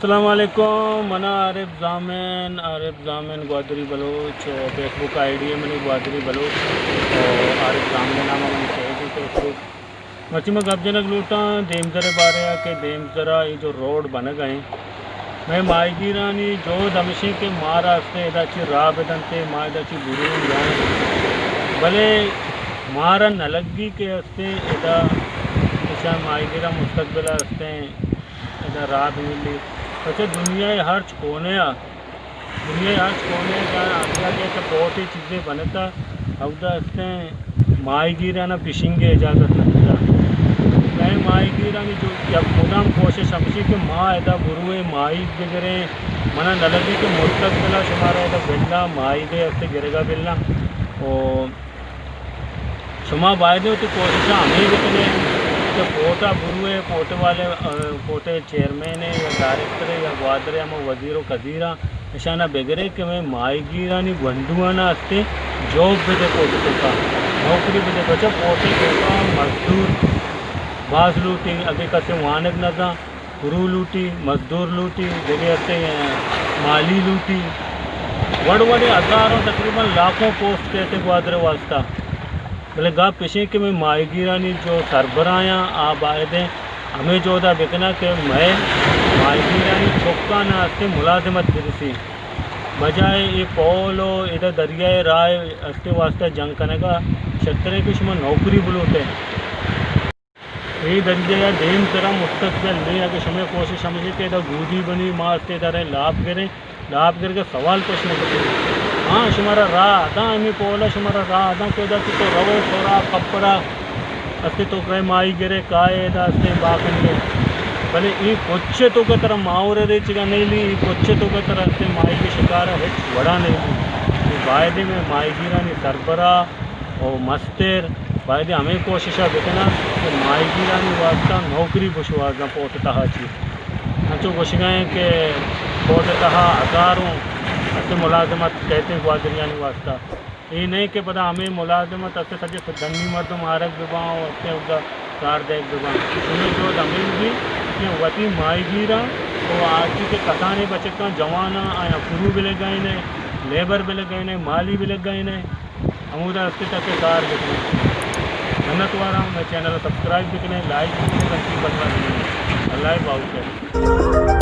السلام علیکم، من عارف زامن، عارف زامن گوادری بلوچ، فیس بک آئی ڈی ہے منی گوادری بلوچ، اور عارف زامن نام ہے منی پیج ہے فیس بک۔ مرچی من گپ جنگ لوٹاں دیمزر ءِ بارے ءَ کہ دیمزر ءَ اے جو روڈ بنگ ءَ ایں، مئے ماہیگیرانی جہد ہمیش ایں کہ مارا استے ادا چی راہ بدنتے، ما ادا چی برو یا، بلے مارا نہ لگی کہ استے ادا اشاں ماہیگیراں مستقبل ءَ استے ادا راہ بملی۔ پچے دنیا ءِ ہرچ کونے ءَ دنیا ءِ ہرچ کونے ءَ جاہ انگا کہ پورٹ ءِ چیزے بنتا، اودا استیں ماہیگیراناں پشنگ ءِ اجازت نہ دیتا۔ مئے ماہیگیرانی جو یک مدام کوشش ہمشی کہ ما ادا برویں ماہیگ بگریں، منا نہ لگی کہ مستقبل ءَ شمارا ادا بلا ماہیگے استے گرگا بلا۔ او شما باید وتی کوششاں ہمے بکنے کہ پورٹ ءَ بروے، پورٹ والے، ا، پورٹ ءِ چیئرمین ءِ یا ڈائریکٹر ءِ یا گوادر ءِ ہما وزیر و قدیراں اشاناں بگرے کہ مئے ماہیگیرانی گونڈواناں استے جاب بدے، پورٹ ءِ توکا نوکری بدے، پچا پورٹ ءِ توکا مزدور باز لوٹی، اگے کسے وانگ نہ زان، کرو لوٹی، مزدور لوٹی، دگہ استے مالی لوٹی، وڑ وڑے ہزاروں، تقریباً لاکھوں پوسٹ کئیت گوادر ءِ واسطہ۔ بلے گپ اش انت کہ مئے ماہیگیرانی جو سربراہاں آ بایدیں ہمے جہد ءَ بکناں کہ مئے ماہیگیرانی چکاں نہ استے ملازمت برسی، بجائے اے پول و ادا دریائے راہ استے واسطہ جنگ کنگ ءَ شتریں کہ شما نوکری بلوٹے۔ اے دریا ءَ دیم ترا مستقبل نے، اگہ شمئے کوشش ہمیش کہ ادا گودی بنی، ما استے ادا رئے لاپ گریں، لاپ گرگ ءَ سوال پیش نہ کپی۔ ہاں، شمارا راہ داں، ہمے پول ءَ شمارا راہ داں کہ ادا کہ تو روئے سورا کپڑا استے تو کئے ماہی گرے کائے ادا استے باکنگے۔ بلے اے پچ ءِ توکا ترا ماہور ءِ ریچگا نہیں لی، اے پچ ءِ توکا ترا استے ماہی کے شکار ءَ ہچ وڑا نہیں لی۔ اے بایدیں مئے ماہیگیرانی سربراہ او مستر باید ہمے کوشش ءَ بکناں کہ ماہیگیرانی واسطہ نوکری بشوازاں پورٹ ءِ تہا چی۔ انچو گوشگا ایں کہ پورٹ ءِ تہا ہزاروں استے ملازمت کئیت گوادریانی واسطہ۔ اے نہ کہ پدا ہمے ملازمت استے سجے ڈنی مردم آرگ بباں و استے اودا کار دیگ بباں۔ ہمے جہد ہمے بی کہ وتی ماہیگیراں و آ چی کہ کسانیں بچکاں جواناں آیاں کرو بلگائینے، لیبر بلگائینے، مالی بلگائینے۔ ہمودا استے تاکہ کار بکنیں۔ منت واراں، مئے چینل ءَ سبسکرائب بکنیں، لائک بکنیں، گھنٹی بٹن ءَ بزنیں۔ اللہ ءِ باہوٹ ءَ۔